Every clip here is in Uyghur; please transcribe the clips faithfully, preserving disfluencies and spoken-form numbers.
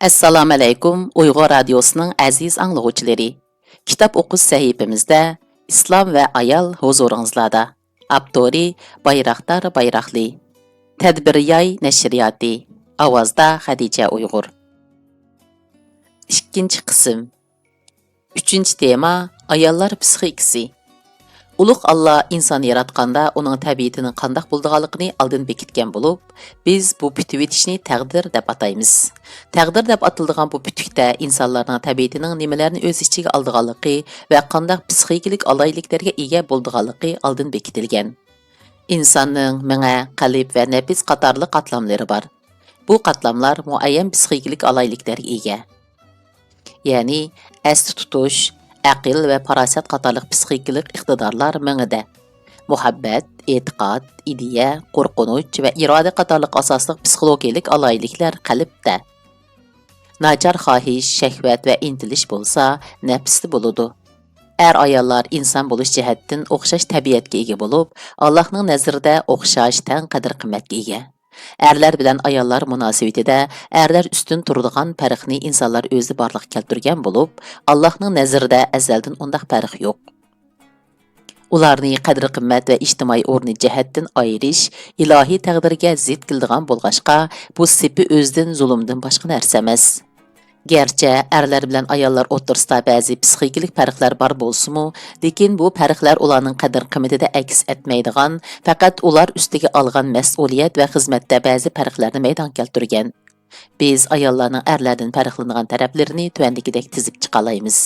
ئەسسالامۇئەلەيكۇم، ئۇيغۇر رادىيوسىنىڭ ئەزىز ئاڭلىغۇچىلىرى. كىتاب ئوقۇش سەھىپىمىزدە ئىسلام ۋە ئايال ھۇزۇرىڭىزلاردا. ئاپتورى بايراقدار بايراقلى. تەدبىر ياي نەشرىياتى. ئاۋازدا خەدىچە ئۇيغۇر. ئىككىنچى قىسىم. ئۈچىنچى تېما، ئاياللار پسىخىكىسى. ئۇلۇغ ئاللا ئىنساننى ياراتقاندا ئۇنىڭ تەبىئىتىنىڭ قانداق بولىدىغانلىقىنى ئالدىن بېكىتكەن بولۇپ، بىز بۇ پۈتۈۋېتىشنى تەقدىر دەپ ئاتايمىز. تەقدىر دەپ ئاتىلىدىغان بۇ پۈتۈكتە ئىنسانلارنىڭ تەبىئىتىنىڭ نېمىلەرنى ئۆز ئىچىگە ئالىدىغانلىقى ۋە قانداق پسىخىكىلىق ئالاھىدىلىكلەرگە ئىگە بولىدىغانلىقى ئالدىن بېكىتىلگەن. ئىنساننىڭ مېڭە، قەلب ۋە نەپس قاتارلىق قاتلاملىرى بار. بۇ قاتلاملار مۇئەييەن پسىخىكىلىق ئالاھىدىلىكلەرگە ئىگە. يەنى ئەستە تۇتۇش، ئەقىل ۋە پاراسەت قاتارلىق پسىخىكىلىق ئىقتىدارلار مېڭىدە. مۇھەببەت، ئېتىقاد، ئىدىيە، قورقۇنچ ۋە ئىرادە قاتارلىق ئاساسلىق پسىخولوگىيەلىك ئالاھىدىلىكلەر قەلبتە. ناچار خاھىش، شەھۋەت ۋە ئىنتىلىش بولسا نەپستە بولىدۇ. ئەر-ئاياللار ئىنسان بولۇش جەھەتتىن ئوخشاش تەبىئەتكە ئىگە بولۇپ، ئاللاھنىڭ نەزىرىدە ئوخشاش، تەڭ قەدىر-قىممەتكە ئىگە. ئەرلەر بىلەن ئاياللار مۇناسىۋىتىدە ئەرلەر ئۈستۈن تۇرىدىغان پەرقنى ئىنسانلار ئۆزى بارلىققا كەلتۈرگەن بولۇپ، ئاللاھنىڭ نەزىرىدە ئەزەلدىن ئۇنداق پەرق يوق. ئۇلارنى قەدىر-قىممەت ۋە ئىجتىمائىي ئورنى جەھەتتىن ئايرىش ئىلاھىي تەقدىرگە زىت كېلىدىغان بولغاچقا، بۇ سېپى ئۆزىدىن زۇلۇمدىن باشقا نەرسە ئەمەس. گەرچە ئەرلەر بىلەن ئاياللار ئوتتۇرىسىدا بەزى پسىخىكىلىق پەرقلەر بار بولسىمۇ، لېكىن بۇ پەرقلەر ئۇلارنىڭ قەدىر-قىممىتىدە ئەكس ئەتمەيدىغان، پەقەت ئۇلار ئۈستىگە ئالغان مەسئۇلىيەت ۋە خىزمەتتە بەزى پەرقلەرنى مەيدانغا كەلتۈرگەن. بىز ئاياللارنىڭ ئەرلەردىن پەرقلىنىدىغان تەرەپلىرىنى تۆۋەندىكىدەك تىزىپ چىقالايمىز.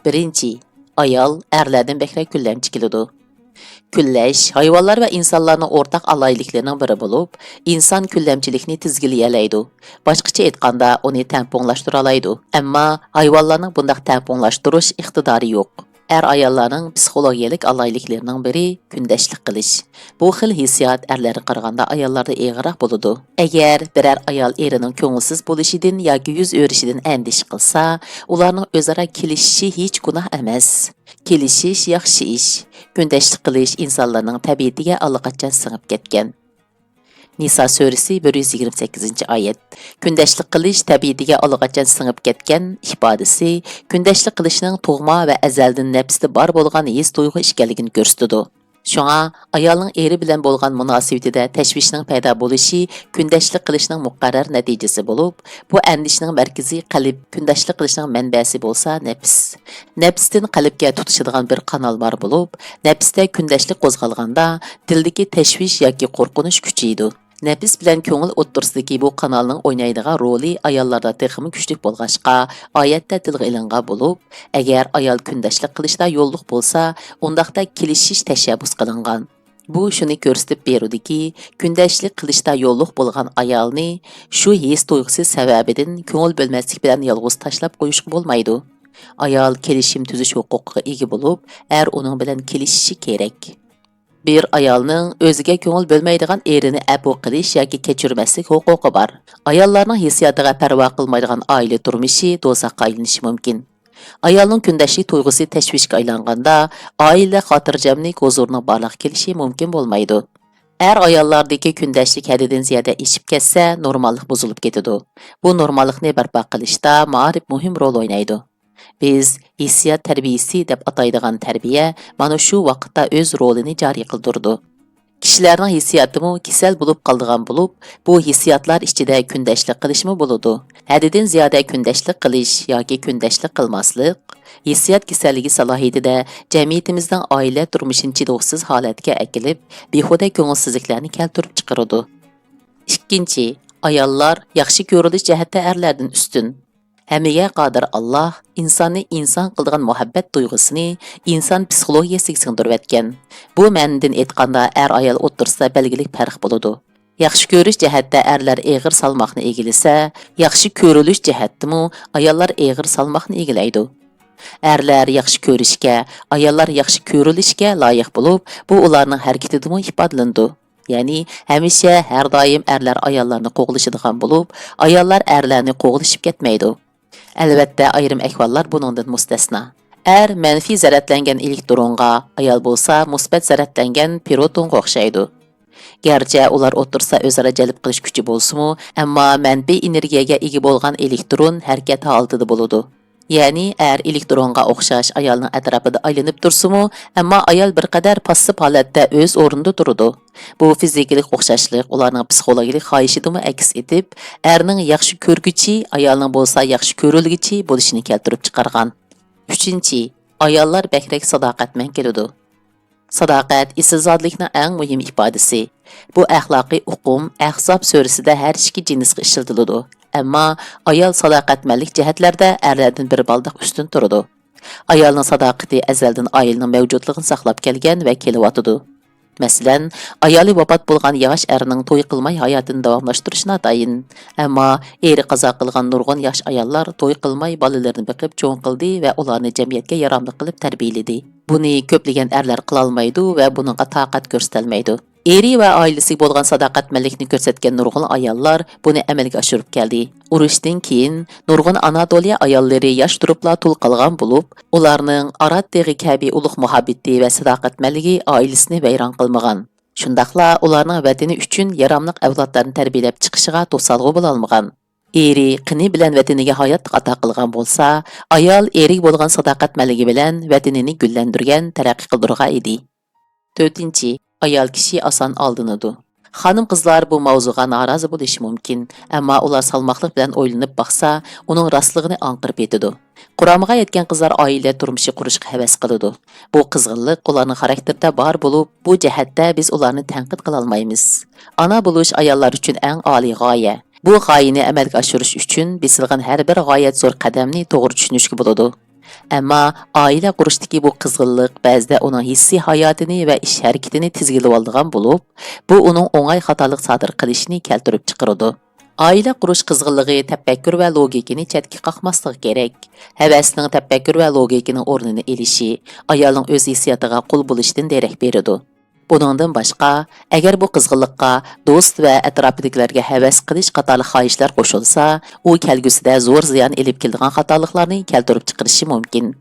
بىرىنچى، ئايال ئەرلەردىن بەكرەك كۈنلەمچى كېلىدۇ. كۈنلەش ھايۋانلار ۋە ئىنسانلارنىڭ ئورتاق ئالاھىدىلىكلىرىنىڭ بىرى بولۇپ، ئىنسان كۈنلەمچىلىكنى تىزگىنلىيەلەيدۇ. باشقىچە ئېيتقاندا، ئۇنى تەڭپۇڭلاشتۇرالايدۇ. ئەمما ھايۋانلارنىڭ بۇنداق تەڭپۇڭلاشتۇرۇش ئىقتىدارى يوق. ئەر-ئاياللارنىڭ پسىخولوگىيەلىك ئالاھىدىلىكلىرىنىڭ بىرى كۈندەشلىك قىلىش. بۇ خىل ھېسسىيات ئەرلەرگە قارىغاندا ئاياللاردا ئېغىرراق بولىدۇ. ئەگەر بىرەر ئايال ئېرىنىڭ كۆڭۈلسىز بولۇشىدىن ياكى يۈز ئۆرۈشىدىن ئەندىشە قىلسا، ئۇلارنىڭ ئۆزئارا كېلىشىشى ھېچ گۇناھ ئەمەس. كېلىشىش ياخشى ئىش. كۈندەشلىك قىلىش ئىنسانلارنىڭ تەبىئىتىگە ئاللىقاچان سىڭىپ كەتكەن. نىسا سۈرىسى بىر يۈز يىگىرمە سەككىزىنچى ئايەت. كۈندەشلىك قىلىش تەبىئىتىگە ئاللىقاچان سىڭىپ كەتكەن ئىپادىسى كۈندەشلىك قىلىشنىڭ تۇغما ۋە ئەزەلدىن نەپستە بار بولغان ھېس تۇيغۇ ئىكەنلىكىنى كۆرسىتىدۇ. شۇڭا ئايالنىڭ ئېرى بىلەن بولغان مۇناسىۋىتىدە تەشۋىشنىڭ پەيدا بولۇشى كۈندەشلىك قىلىشنىڭ مۇقەررەر نەتىجىسى بولۇپ، بۇ ئەندىشىنىڭ مەركىزى قەلب، كۈندەشلىك قىلىشنىڭ مەنبەسى بولسا نەپس. نەپستىن قەلبكە تۇتىشىدىغان بىر قانال بار بولۇپ، نەپستە كۈندەشلىك قوزغالغاندا، دىلدىكى تەشۋىش ياكى قورقۇنچ كۈچىيىدۇ. نەپس بىلەن كۆڭۈل ئوتتۇرىسىدىكى بۇ قانالنىڭ ئوينايدىغان رولى ئاياللاردا تېخىمۇ كۈچلۈك بولغاچقا، ئايەتتە تىلغا ئېلىنغان بولۇپ، ئەگەر ئايال كۈندەشلىك قىلىشتا يوللۇق بولسا، ئۇنداقتا كېلىشىش تەشەببۇس قىلىنغان. بۇ شۇنى كۆرسىتىپ بېرىدۇكى، كۈندەشلىك قىلىشتا يوللۇق بولغان ئايالنى شۇ ھېس تۇيغۇسى سەۋەبىدىن كۆڭۈل بۆلمەسلىك بىلەن يالغۇز تاشلاپ قويۇشقا بولمايدۇ. ئايال كېلىشىم تۈزۈش ھوقۇقىغا ئىگە بولۇپ، ئەر ئۇنىڭ بىلەن كېلىشىشى كېرەك. بىر ئايالنىڭ ئۆزىگە كۆڭۈل بۆلمەيدىغان ئېرىنى ئەپۇ قىلىش ياكى كەچۈرمەسلىك ھوقۇقى بار. ئاياللارنىڭ ھېسسىياتىغا پەرۋا قىلمايدىغان ئائىلە تۇرمۇشى دوزاخقا ئايلىنىشى مۇمكىن. ئايالنىڭ كۈندەشلىك تۇيغۇسى تەشۋىشكە ئايلانغاندا، ئائىلە خاتىرجەملىك، ھۇزۇرنىڭ بارلىققا كېلىشى مۇمكىن بولمايدۇ. ئەر-ئاياللاردىكى كۈندەشلىك ھەددىدىن زىيادە ئېشىپ كەتسە، نورماللىق بۇزۇلۇپ كېتىدۇ. بۇ نورماللىقنى بەرپا قىلىشتا مائارىپ مۇھىم رول ئوينايدۇ. بىز ھېسسىيات تەربىيىسى دەپ ئاتايدىغان تەربىيە مانا شۇ ۋاقىتتا ئۆز رولىنى جارى قىلدۇرىدۇ. كىشىلەرنىڭ ھېسسىياتىمۇ كېسەل بولۇپ قالىدىغان بولۇپ، بۇ ھېسسىياتلار ئىچىدە كۈندەشلىك قىلىشمۇ بولىدۇ. ھەددىدىن زىيادە كۈندەشلىك قىلىش ياكى كۈندەشلىك قىلماسلىق ھېسسىيات كېسەللىكى سالاھىيىتىدە جەمئىيىتىمىزنىڭ ئائىلە تۇرمۇشىنى چىدىغۇسىز ھالەتكە ئەكېلىپ، بىھۇدە كۆڭۈلسىزلىكلەرنى كەلتۈرۈپ چىقىرىدۇ. ئىككىنچى، ئاياللار ياخشى كۆرۈلۈش جەھەتتە ئەرلەردىن ئۈستۈن. ھەممىگە قادىر ئاللاھ ئىنساننى ئىنسان قىلىدىغان مۇھەببەت تۇيغۇسىنى ئىنسان پسىخولوگىيەسىگە سىڭدۈرۈۋەتكەن. بۇ مەنىدىن ئېيتقاندا، ئەر-ئايال ئوتتۇرىسىدا بەلگىلىك پەرق بولىدۇ. ياخشى كۆرۈش جەھەتتە ئەرلەر ئېغىر سالماقنى ئىگىلىسە، ياخشى كۆرۈلۈش جەھەتتىمۇ ئاياللار ئېغىر سالماقنى ئىگىلەيدۇ. ئەرلەر ياخشى كۆرۈشكە، ئاياللار ياخشى كۆرۈلۈشكە لايىق بولۇپ، بۇ ئۇلارنىڭ ھەرىكىتىدىمۇ ئىپادىلىنىدۇ. يەنى ھەمىشە، ھەر دائىم ئەرلەر ئاياللارنى قوغلىشىدىغان بولۇپ، ئاياللار ئەرلەرنى قوغلىشىپ كەتمەيدۇ. ئەلۋەتتە، ئايرىم ئەھۋاللار بۇنىڭدىن مۇستەسنا. ئەر مەنفىي زەرەتلەنگەن ئېلېكترونغا، ئايال بولسا مۇسبەت زەرەتلەنگەن پروتونغا ئوخشايدۇ. گەرچە ئۇلار ئوتتۇرىسىدا ئۆزئارا جەلپ قىلىش كۈچى بولسىمۇ، ئەمما مەنپىي ئېنېرگىيەگە ئىگە بولغان ئېلېكترون ھەرىكەت ھالىتىدە بولىدۇ. يەنى ئەر ئېلېكترونغا ئوخشاش ئايالنىڭ ئەتراپىدا ئايلىنىپ تۇرسىمۇ، ئەمما ئايال بىر قەدەر پاسسىپ ھالەتتە ئۆز ئورنىدا تۇرىدۇ. بۇ فىزىكىلىق ئوخشاشلىق ئۇلارنىڭ پسىخولوگىيەلىك خاھىشىدىمۇ ئەكس ئېتىپ، ئەرنىڭ ياخشى كۆرگۈچى، ئايالنىڭ بولسا ياخشى كۆرۈلگۈچى بولۇشىنى كەلتۈرۈپ چىقارغان. ئۈچىنچى، ئاياللار بەكرەك ساداقەتمەن كېلىدۇ. ساداقەت ئېسىلزادىلىكنىڭ ئەڭ مۇھىم ئىپادىسى. بۇ ئەخلاقىي ئۇقۇم ئەھزاب سۈرىسىدە ھەر ئىككى جىنسقا ئىشلىتىلىدۇ. ئەمما ئايال ساداقەتمەنلىك جەھەتلەردە ئەرلەردىن بىر بالداق ئۈستۈن تۇرىدۇ. ئايالنىڭ ساداقىتى ئەزەلدىن ئائىلىنىڭ مەۋجۇتلۇقىنى ساقلاپ كەلگەن ۋە كېلىۋاتىدۇ. مەسىلەن، ئايالى ۋاپات بولغان ياش ئەرنىڭ توي قىلماي ھاياتىنى داۋاملاشتۇرۇشى ناتايىن. ئەمما ئېرى قازا قىلغان نۇرغۇن ياش ئاياللار توي قىلماي بالىلىرىنى بېقىپ چوڭ قىلدى ۋە ئۇلارنى جەمئىيەتكە ياراملىق قىلىپ تەربىيەلىدى. بۇنى كۆپلىگەن ئەرلەر قىلالمايدۇ ۋە بۇنىڭغا تاقەت كۆرسىتەلمەيدۇ. ئېرى ۋە ئائىلىسىگە بولغان ساداقەتمەنلىكنى كۆرسەتكەن نۇرغۇن ئاياللار بۇنى ئەمەلگە ئاشۇرۇپ كەلدى. ئۇرۇشتىن كېيىن نۇرغۇن ئاناتولىيە ئاياللىرى ياش تۇرۇپلا تۇل قالغان بولۇپ، ئۇلارنىڭ ئارات تېغى كەبى ئۇلۇغ مۇھەببىتى ۋە ساداقەتمەنلىكى ئائىلىسىنى ۋەيران قىلمىغان. شۇنداقلا ئۇلارنىڭ ۋەتىنى ئۈچۈن ياراملىق ئەۋلادلارنى تەربىيەلەپ چىقىشىغا توسالغۇ بولالمىغان. ئېرى قېنى بىلەن ۋەتىنىگە ھاياتلىق ئاتا قىلغان بولسا، ئايال ئېرىگە بولغان ساداقەتمەنلىكى بىلەن ۋەتىنىنى گۈللەندۈرگەن، تەرەققىي قىلدۇرغان ئىدى. تۆتىنچى، ئايال كىشى ئاسان ئالدىنىدۇ. خانىم-قىزلار بۇ ماۋزۇغا نارازى بولۇشى مۇمكىن، ئەمما ئۇلار سالماقلىق بىلەن ئويلىنىپ باقسا، ئۇنىڭ راستلىقىنى ئاڭقىرىپ يېتىدۇ. قۇرامىغا يەتكەن قىزلار ئائىلە تۇرمۇشى قۇرۇشقا ھەۋەس قىلىدۇ. بۇ قىزغىنلىق ئۇلارنىڭ خاراكتېرىدە بار بولۇپ، بۇ جەھەتتە بىز ئۇلارنى تەنقىد قىلالمايمىز. ئانا بولۇش ئاياللار ئۈچۈن ئەڭ ئالىي غايە. بۇ غايىنى ئەمەلگە ئاشۇرۇش ئۈچۈن بېسىلغان ھەر بىر غايەت زور قەدەمنى توغرا چۈشىنىشكە بولىدۇ. ئەمما ئائىلە قۇرۇشتىكى بۇ قىزغىنلىق بەزىدە ئۇنىڭ ھېسسىي ھاياتىنى ۋە ئىش ھەرىكىتىنى تىزگىنلىۋالىدىغان بولۇپ، بۇ ئۇنىڭ ئوڭاي خاتالىق سادىر قىلىشىنى كەلتۈرۈپ چىقىرىدۇ. ئائىلە قۇرۇش قىزغىنلىقى تەپەككۇر ۋە لوگىكىنى چەتكە قاقماسلىقى كېرەك. ھەۋەسنىڭ تەپەككۇر ۋە لوگىكىنىڭ ئورنىنى ئېلىشى ئايالنىڭ ئۆز ھېسسىياتىغا قۇل بولۇشىدىن دېرەك بېرىدۇ. بۇنىڭدىن باشقا، ئەگەر بۇ قىزغىنلىققا دوست ۋە ئەتراپىدىكىلەرگە ھەۋەس قىلىش قاتارلىق خاھىشلار قوشۇلسا، ئۇ كەلگۈسىدە زور زىيان ئېلىپ كېلىدىغان خاتالىقلارنى كەلتۈرۈپ چىقىرىشى مۇمكىن.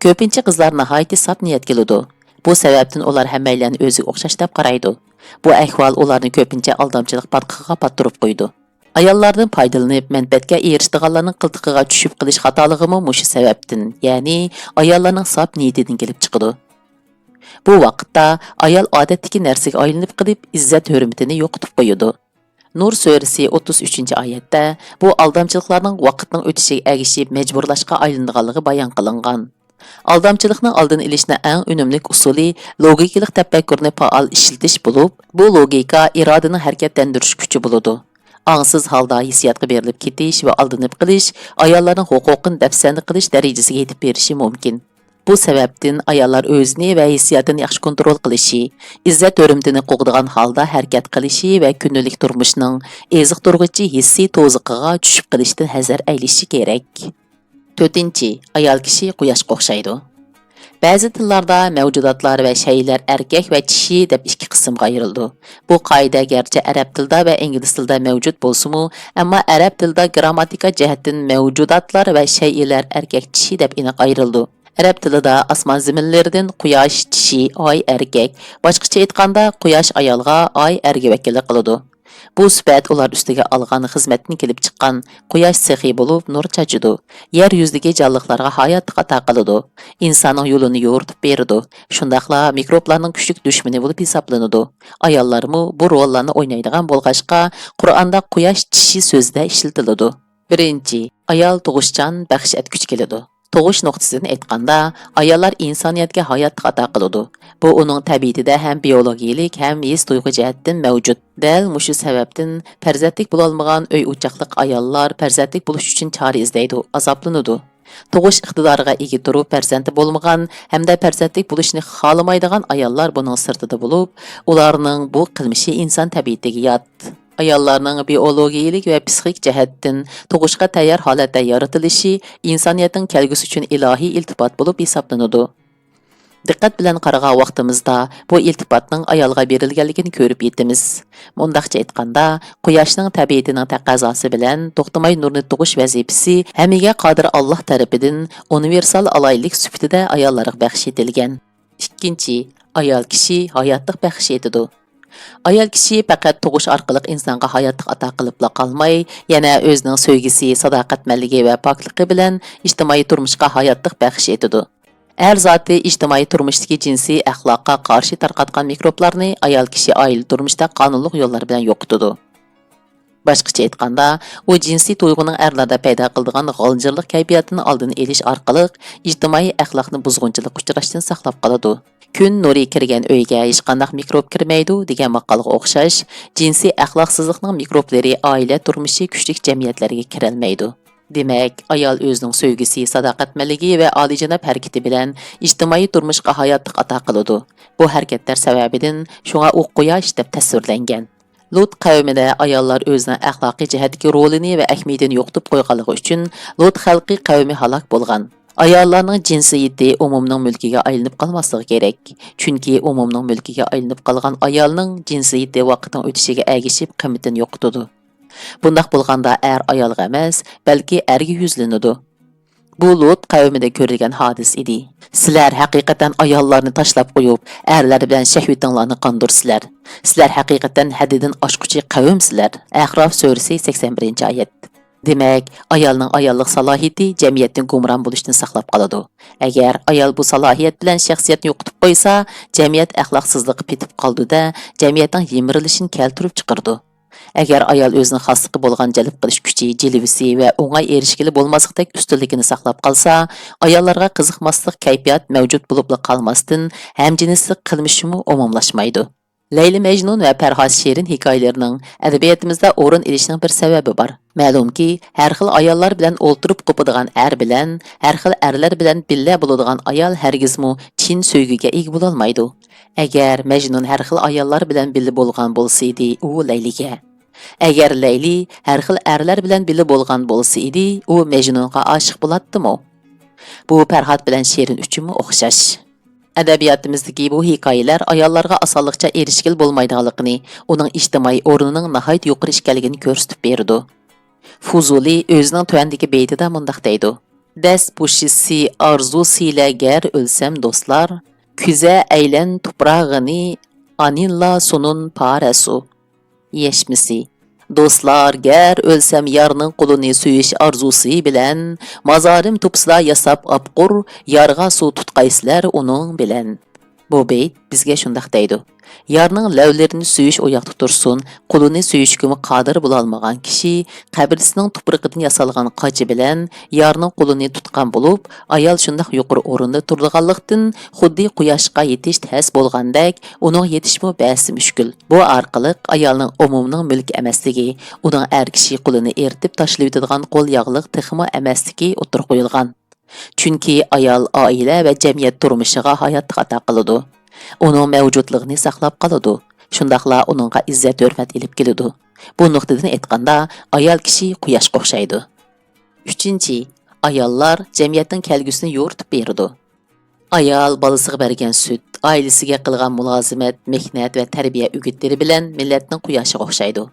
كۆپىنچە قىزلار ناھايىتى ساپ نىيەت كېلىدۇ. بۇ سەۋەبتىن ئۇلار ھەممەيلەننى ئۆزىگە ئوخشاش دەپ قارايدۇ. بۇ ئەھۋال ئۇلارنى كۆپىنچە ئالدامچىلىق پاتقىقىغا پاتتۇرۇپ قويىدۇ. ئاياللاردىن پايدىلىنىپ مەنپەئەتكە ئېرىشىدىغانلارنىڭ قىلتىقىغا چۈشۈپ قېلىش خاتالىقىمۇ مۇشۇ سەۋەبتىن، يەنى ئاياللارنىڭ ساپ نىيىتىدىن كېلىپ چىقىدۇ. بۇ ۋاقىتتا ئايال ئادەتتىكى نەرسىگە ئايلىنىپ قېلىپ، ئىززەت-ھۆرمىتىنى يوقىتىپ قويىدۇ. نۇر سۈرىسى ئوتتۇز ئۈچىنچى ئايەتتە بۇ ئالدامچىلىقلارنىڭ ۋاقىتنىڭ ئۆتۈشىگە ئەگىشىپ مەجبۇرلاشقا ئايلىنىدىغانلىقى بايان قىلىنغان. ئالدامچىلىقنىڭ ئالدىنى ئېلىشنىڭ ئەڭ ئۈنۈملۈك ئۇسۇلى لوگىكىلىق تەپەككۇرنى پائال ئىشلىتىش بولۇپ، بۇ لوگىكا ئىرادىنىڭ ھەرىكەتلەندۈرۈش كۈچى بولىدۇ. ئاڭسىز ھالدا ھېسسىياتقا بېرىلىپ كېتىش ۋە ئالدىنىپ قېلىش ئاياللارنىڭ ھوقۇقىنى دەپسەندە قىلىش دەرىجىسىگە يېتىپ بېرىشى مۇمكىن. بۇ سەۋەبتىن ئاياللار ئۆزىنى ۋە ھېسسىياتىنى ياخشى كونترول قىلىشى، ئىززەت-ھۆرمىتىنى قوغدىغان ھالدا ھەرىكەت قىلىشى ۋە كۈندىلىك تۇرمۇشنىڭ ئېزىقتۇرغۇچى ھېسسىي توزۇقىغا چۈشۈپ قېلىشتىن ھەزەر ئەيلىشى كېرەك. تۆتىنچى، ئايال كىشى قۇياشقا ئوخشايدۇ. بەزى تىللاردا مەۋجۇداتلار ۋە شەيئىلەر ئەركەك ۋە چىشى دەپ ئىككى قىسىمغا ئايرىلىدۇ. بۇ قائىدە گەرچە ئەرەب تىلىدا ۋە ئىنگلىز تىلىدا مەۋجۇت بولسىمۇ، ئەمما ئەرەب تىلىدا گرامماتىكا جەھەتتىن مەۋجۇداتلار ۋە شەيئىلەر ئەركەك چىشى دەپ ئېنىق ئايرىلىدۇ. ئەرەب تىلىدا ئاسمان زېمىنلىرىدىن قۇياش چىشى، ئاي ئەركەك، باشقىچە ئېيتقاندا، قۇياش ئايالغا، ئاي ئەرگە ۋەكىللىك قىلىدۇ. بۇ سۈپەت ئۇلار ئۈستىگە ئالغان خىزمەتتىن كېلىپ چىققان. قۇياش سېخىي بولۇپ، نۇر چاچىدۇ. يەر يۈزىدىكى جانلىقلارغا ھاياتلىق ئاتا قىلىدۇ. ئىنساننىڭ يولىنى يورۇتۇپ بېرىدۇ. شۇنداقلا مىكروبلارنىڭ كۈچلۈك دۈشمىنى بولۇپ ھېسابلىنىدۇ. ئاياللارمۇ بۇ روللارنى ئوينايدىغان بولغاچقا، قۇرئاندا قۇياش چىشى سۆزىدە ئىشلىتىلىدۇ. بىرىنچى، ئايال تۇغۇشچان، بەخش ئەتكۈچى كېلىدۇ. تۇغۇش نۇقتىسىدىن ئېيتقاندا، ئاياللار ئىنسانىيەتكە ھاياتلىق ئاتا قىلىدۇ. بۇ ئۇنىڭ تەبىئىتىدە ھەم بىيولوگىيىلىك، ھەم ھېس-تۇيغۇ جەھەتتىن مەۋجۇت. دەل مۇشۇ سەۋەبتىن پەرزەنتلىك بولالمىغان ئۆي ئوچاقلىق ئاياللار پەرزەنتلىك بولۇش ئۈچۈن چارە ئىزدەيدۇ، ئازابلىنىدۇ. تۇغۇش ئىقتىدارىغا ئىگە تۇرۇپ پەرزەنتى بولمىغان ھەمدە پەرزەنتلىك بولۇشنى خالىمايدىغان ئاياللار بۇنىڭ سىرتىدا بولۇپ، ئۇلارنىڭ بۇ قىلمىشى ئىنسان تەبىئىتىگە يات. ئاياللارنىڭ بىئولوگىيىلىك ۋە پسىخىك جەھەتتىن تۇغۇشقا تەييار ھالەتتە يارىتىلىشى ئىنسانىيەتنىڭ كەلگۈسى ئۈچۈن ئىلاھىي ئىلتىپات بولۇپ ھېسابلىنىدۇ. دىققەت بىلەن قارىغان ۋاقتىمىزدا بۇ ئىلتىپاتنىڭ ئايالغا بېرىلگەنلىكىنى كۆرۈپ يېتىمىز. مۇنداقچە ئېيتقاندا، قۇياشنىڭ تەبىئىتىنىڭ تەقەززاسى بىلەن توختىماي نۇرنى تۇغۇش ۋەزىپىسى ھەممىگە قادىر ئاللاھ تەرىپىدىن ئۇنىۋېرسال ئالاھىدىلىك سۈپىتىدە ئاياللارغا بەخش ئېتىلگەن. ئىككىنچى، ئايال كىشى ھاياتلىق بەخش ئېتىدۇ. ئايال كىشى پەقەت تۇغۇش ئارقىلىق ئىنسانغا ھاياتلىق ئاتا قىلىپلا قالماي، يەنە ئۆزىنىڭ سۆيگۈسى، ساداقەتمەنلىكى ۋە پاكلىقى بىلەن ئىجتىمائىي تۇرمۇشقا ھاياتلىق بەخش ئېتىدۇ. ئەر زاتى ئىجتىمائىي تۇرمۇشتىكى جىنسىي ئەخلاققا قارشى تارقاتقان مىكروبلارنى ئايال كىشى ئائىلە تۇرمۇشىدا قانۇنلۇق يوللار بىلەن يوقىتىدۇ. باشقىچە ئېيتقاندا، ئۇ جىنسىي تۇيغۇنىڭ ئەرلەردە پەيدا قىلىدىغان غالجىرلىق كەيپىياتىنى ئالدىنى ئېلىش ئارقىلىق ئىجتىمائىي ئەخلاقنى بۇزغۇنچىلىققا ئۇچراشتىن ساقلاپ قالىدۇ. كۈن نۇرى كىرگەن ئۆيگە ھېچقانداق مىكروب كىرمەيدۇ دېگەن ماقالغا ئوخشاش، جىنسىي ئەخلاقسىزلىقنىڭ مىكروبلىرى ئائىلە تۇرمۇشى كۈچلۈك جەمئىيەتلەرگە كىرەلمەيدۇ. دېمەك، ئايال ئۆزىنىڭ سۆيگۈسى، ساداقەتمەنلىكى ۋە ئالىيجاناب ھەرىكىتى بىلەن ئىجتىمائىي تۇرمۇشقا ھاياتلىق ئاتا قىلىدۇ. بۇ ھەرىكەتلەر سەۋەبىدىن شۇڭا ئۇ قۇياش دەپ تەسۋىرلەنگەن. لۇت قەۋمىدە ئاياللار ئۆزىنىڭ ئەخلاقىي جەھەتتىكى رولىنى ۋە ئەھمىيىتىنى يوقىتىپ قويغانلىقى ئۈچۈن لۇت خەلقى قەۋمى ھالاك بولغان. ئاياللارنىڭ جىنسىيىتى ئومۇمنىڭ مۈلكىگە ئايلىنىپ قالماسلىقى كېرەك. چۈنكى ئومۇمنىڭ مۈلكىگە ئايلىنىپ قالغان ئايالنىڭ جىنسىيىتى ۋاقىتنىڭ ئۆتۈشىگە ئەگىشىپ قىممىتىنى يوقىتىدۇ. بۇنداق بولغاندا ئەر ئايالغا ئەمەس، بەلكى ئەرگە يۈزلىنىدۇ. بۇ لۇت قەۋمىدە كۆرۈلگەن ھادىسە ئىدى. سىلەر ھەقىقەتەن ئاياللارنى تاشلاپ قويۇپ، ئەرلەر بىلەن شەھۋىتىڭلارنى قاندۇرىسىلەر. سىلەر ھەقىقەتەن ھەددىدىن ئاشقۇچى قەۋمسىلەر. ئەھراف سۈرىسى، سەكسەن بىرىنچى ئايەت. دېمەك، ئايالنىڭ ئاياللىق سالاھىيىتى جەمئىيەتنى گۇمران بولۇشتىن ساقلاپ قالىدۇ. ئەگەر ئايال بۇ سالاھىيەت بىلەن شەخسىيەتنى يوقىتىپ قويسا، جەمئىيەت ئەخلاقسىزلىققا پېتىپ قالىدۇ-دە، جەمئىيەتنىڭ يىمىرىلىشىنى كەلتۈرۈپ چىقىرىدۇ. ئەگەر ئايال ئۆزىنىڭ خاسلىقى بولغان جەلپ قىلىش كۈچى، جىلۋىسى ۋە ئوڭاي ئېرىشكىلى بولماسلىقتەك ئۈستۈنلۈكىنى ساقلاپ قالسا، ئاياللارغا قىزىقماسلىق كەيپىيات مەۋجۇت بولۇپلا قالماستىن، ھەمجىنسلىق قىلمىشىمۇ ئومۇملاشمايدۇ. لەيلى مەجنۇن ۋە پەرھات شېرىن ھېكايىلىرىنىڭ ئەدەبىياتىمىزدا ئورۇن ئېلىشىنىڭ بىر سەۋەبى بار. مەلۇمكى، ھەر خىل ئاياللار بىلەن ئولتۇرۇپ قوپىدىغان ئەر بىلەن ھەر خىل ئەرلەر بىلەن بىللە بولىدىغان ئايال ھەرگىزمۇ چىن سۆيگۈگە ئىگە بولالمايدۇ. ئەگەر مەجنۇن ھەر خىل ئاياللار بىلەن بىللە بولغان بولسا ئىدى، ئۇ لەيلىگە. ئەگەر لەيلى ھەر خىل ئەرلەر بىلەن بىللە بولغان بولسا ئىدى، ئۇ مەجنۇنغا ئاشىق بولاتتىمۇ؟ بۇ پەرھات بىلەن شېرىن ئۈچۈنمۇ ئوخشاش. ئەدەبىياتىمىزدىكى بۇ ھېكايىلەر ئاياللارغا ئاسانلىقچە ئېرىشكىلى بولمايدىغانلىقىنى، ئۇنىڭ ئىجتىمائىي ئورنىنىڭ ناھايىتى يۇقىرى ئىكەنلىكىنى كۆرسىتىپ بېرىدۇ. فۇزۇلى ئۆزىنىڭ تۆۋەندىكى بېيىتىدە مۇنداق دەيدۇ: دەس بۇشىسى ئارزۇسىلە گەر ئۆلسەم دوستلار، كۈزە ئەيلەن تۇپراغىنى ئانىنلا سۇنۇن پارەسۇ. يەشمىسى. دوستلار، گەر ئۆلسەم يارنىڭ قولىنى سۆيۈش ئارزۇسى بىلەن، مازارىم توپىسىدا ياساپ ئاپقۇر، يارغا سۇ تۇتقايسىلەر ئۇنىڭ بىلەن. بۇ بېيىت بىزگە شۇنداق دەيدۇ: يارنىڭ لەۋلىرىنى سۆيۈش ئۇ ياقتا تۇرسۇن، قولىنى سۆيۈشكىمۇ قادىر بولالمىغان كىشى قەبرىسىنىڭ تۇپرىقىدىن ياسالغان قاچا بىلەن يارنىڭ قولىنى تۇتقان بولۇپ، ئايال شۇنداق يۇقىرى ئورۇندا تۇرىدىغانلىقتىن، خۇددى قۇياشقا يېتىش تەس بولغاندەك، ئۇنىڭ يېتىشىمۇ بەس مۈشكۈل. بۇ ئارقىلىق ئايالنىڭ ئومۇمنىڭ مۈلكى ئەمەسلىكى، ئۇنىڭ ئەر كىشى قولىنى ئېرىتىپ تاشلىۋېتىدىغان قول ياغلىق تېخىمۇ ئەمەسلىكى ئوتتۇرىغا قويۇلغان. چۈنكى ئايال ئائىلە ۋە جەمئىيەت تۇرمۇشىغا ھاياتلىق ئاتا قىلىدۇ. ئۇنىڭ مەۋجۇتلۇقىنى ساقلاپ قالىدۇ. شۇنداقلا ئۇنىڭغا ئىززەت-ھۆرمەت ئېلىپ كېلىدۇ. بۇ نۇقتىدىن ئېيتقاندا، ئايال كىشى قۇياشقا ئوخشايدۇ. ئۈچىنچى، ئاياللار جەمئىيەتنىڭ كەلگۈسىنى يورۇتۇپ بېرىدۇ. ئايال بالىسىغا بەرگەن سۈت، ئائىلىسىگە قىلغان مۇلازىمەت، مېھنەت ۋە تەربىيە ئۈگۈتلىرى بىلەن مىللەتنىڭ قۇياشىغا ئوخشايدۇ.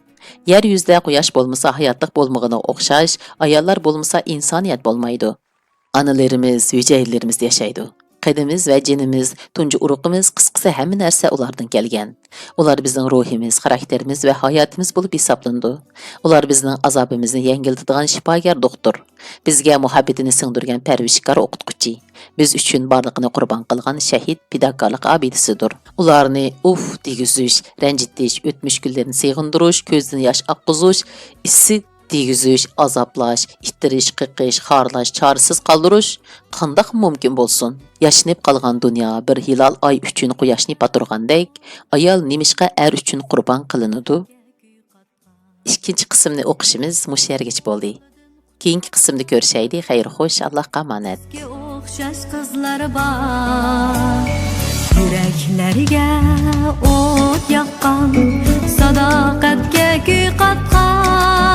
يەر يۈزىدە قۇياش بولمىسا ھاياتلىق بولمىغىنىغا ئوخشاش، ئاياللار بولمىسا ئىنسانىيەت بولمايدۇ. ئانىلىرىمىز ھۈجەيرىلىرىمىزدە ياشايدۇ. قېنىمىز ۋە جېنىمىز، تۇنجى ئۇرۇقىمىز، قىسقىسى ھەممە نەرسە ئۇلاردىن كەلگەن. ئۇلار بىزنىڭ روھىمىز، خاراكتېرىمىز ۋە ھاياتىمىز بولۇپ ھېسابلىنىدۇ. ئۇلار بىزنىڭ ئازابىمىزنى يەڭگىللىتىدىغان شىپاگەر دوختۇر، بىزگە مۇھەببىتىنى سىڭدۈرگەن پەرۋىشكار ئوقۇتقۇچى، بىز ئۈچۈن بارلىقىنى قۇربان قىلغان شەھىد پىداكارلىق ئابىدىسىدۇر. ئۇلارنى ئۇف دېگۈزۈش، رەنجىتىش، ئۆتمۈش كۈنلىرىنى سېغىندۇرۇش، كۆزدىن ياش ئاققۇزۇش، ئىسسىق دېگۈزۈش، ئازابلاش، ئىتتىرىش، قېقىش، خارلاش، چارىسىز قالدۇرۇش قانداقمۇ مۇمكىن بولسۇن؟ ياشىنىپ قالغان دۇنيا بىر ھىلال ئاي ئۈچۈن قۇياشنى پاتۇرغاندەك، ئايال نېمىشقا ئەر ئۈچۈن قۇربان قىلىنىدۇ؟ ئىككىنچى قىسىمنى ئوقۇشىمىز مۇشۇ يەرگىچە بولدى. كېيىنكى قىسىمدا كۆرۈشەيلى. خەير خوش، ئاللاھقا ئامانەت. ئوخشاش قىزلار بار. يۈرەكلەرگە ئوت ياققان، ساداقەتكە كۈي قاتقان.